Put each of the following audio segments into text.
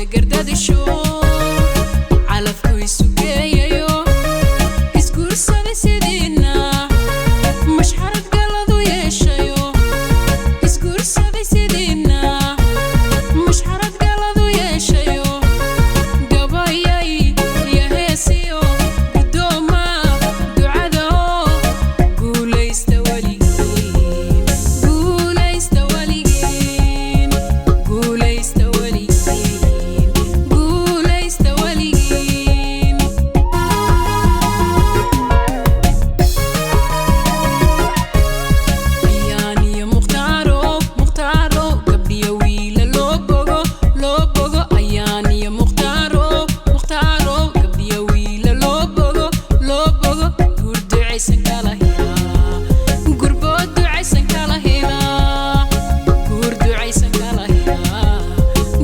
Wada gardadisho, calafku isu geeyayo, isguursaday sidiina, mashxarad galadu yeeshayo, isguursaday sidiina, mashxarad galadu yeeshayo, gabayay iyo heesiyo guddooma ducada oo guulaysta weligiin, guulaysta weligiin, guulaysta weligiin, guulaysta weligiin. Ayaan iyo Mukhtaaro, Mukhtaaro, gabdhiyo wiila loo bogo, loo bogo. Ayaan iyo Mukhtaaro, Mukhtaaro, gabdhiyo wiila loo bogo, loo bogo. Guur ducaysan kala helaa, gurbood ducaysan kala helaa, guur ducaysan kala helaa,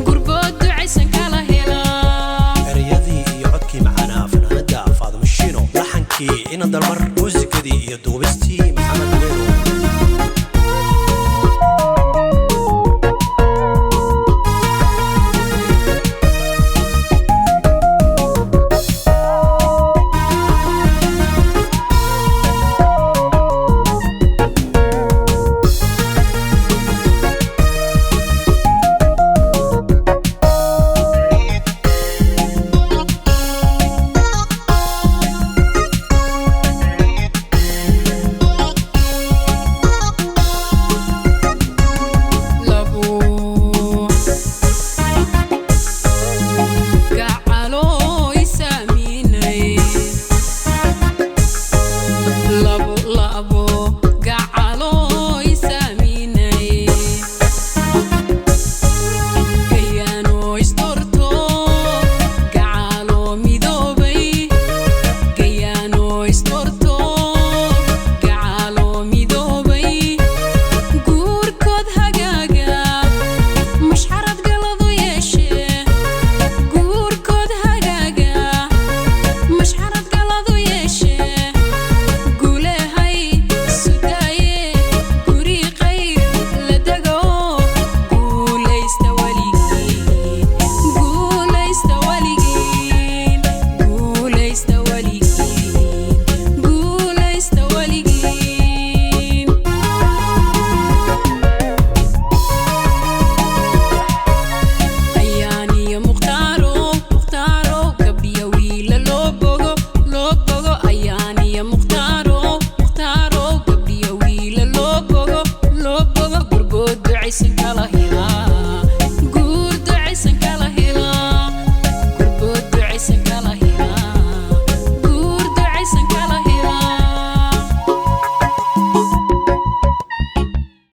gurbood ducaysan kala helaa. Ereyadii iyo codkii macaanaa fanaanada Faadimo Shiino, laxankii Ina Dalmar.